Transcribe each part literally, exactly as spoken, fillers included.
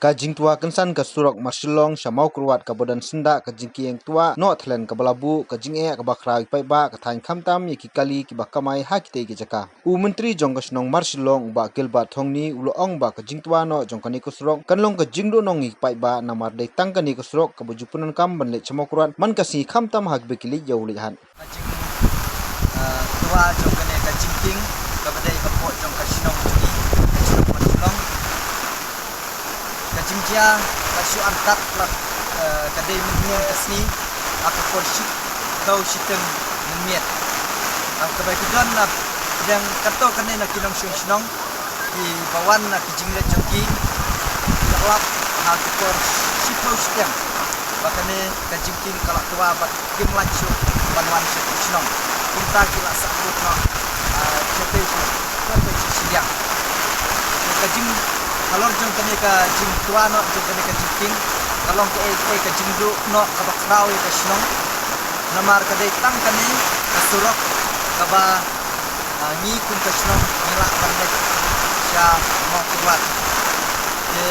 Ka jingtwa kynsan ka surok Marshillong sha Mawkyrwat kaba don syndah ka jingkieng twa noh thlen kaba la buh ka jingeh kaba khraw ïa ki paidbah ka thaiñ khamtam ïa ki kali kiba kamai ha kitei ki jaka. U Myntri jong ka shnong Marshillong u Bah Gilbert Thongni u la ong ba ka jingtwa noh jong kane ka surok kan long ka jingduhnong ïa ki paidbah namar dei tang kane ka surok kaba ju pyndonkam ban leit sha Mawkyrwat man ka sngi khamtam ha kaba ki leit ïew leit hat. Ka jing, ah, twa jong kane ka jingkieng kaba dei hapoh jong ka shnong jong ngi, ka shnong Marshillong. Ka jingjia ka shu antad la, eh, ka dei mynhynnin ka sngi ha ka por shiphew shiteng mynmiet. Ah, kaba ki don na pdeng katto katne na ki nongshong shnong kiba wan na ki jingleit jong ki, ki la lap ha ka por shiphew shiteng ba kane ka jingkieng ka la twa bad kim lah shuh ban wan sha ki shnong. Kumta ki la sahkut noh, ah, shatei sha, shatei sha shiliang. Te ka jing, halor jong kane ka jingtwa noh jong kane ka jingkieng ka long kaei kaei ka jingduh noh kaba khraw ïa ka shnong. Namar ka dei tang kane ka surok kaba, ah, ngi kum ka shnong ngi lah ban leit sha Mawkyrwat. Te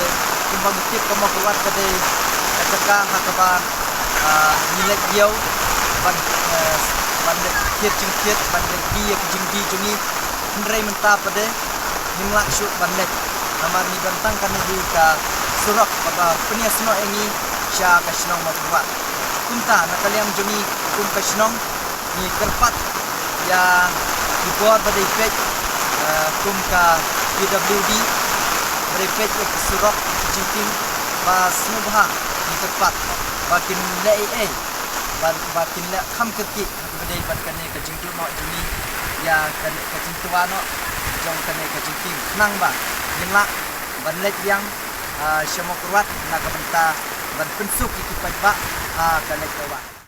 kumba ngi tip ka Mawkyrwat ka dei ka jaka ha kaba, ah, ngi leit ïew ban, eh, ban leit thied jingthied, ban leit die ïa ki jingdie jong ngi. Hynrei mynta pat de ngim lah shuh ban leit namar ngi don tang kane hi ka surok kaba pynïasnoh ïa ngi sha ka shnong Mawkyrwat. Kumta na ka liang jong ngi kum ka shnong ngi kyrpad ïa ki bor ba dei peit, eh, kum ka P W D ba dei peit ïa ki surok ki jingkieng ba sngewbha ngi kyrpad ba kin leh ei ei ba, ba kin leh kham kyrkieh ha kaba dei bad kane ka jingduh noh jong ngi ïa kane ka jingtwa noh jong kane ka jingkieng khnang ba ngin lah ban leit biang, ah, sha Mawkyrwat na ka bynta ban pynsuk ïa ki paidbah ha ka leit ka wan.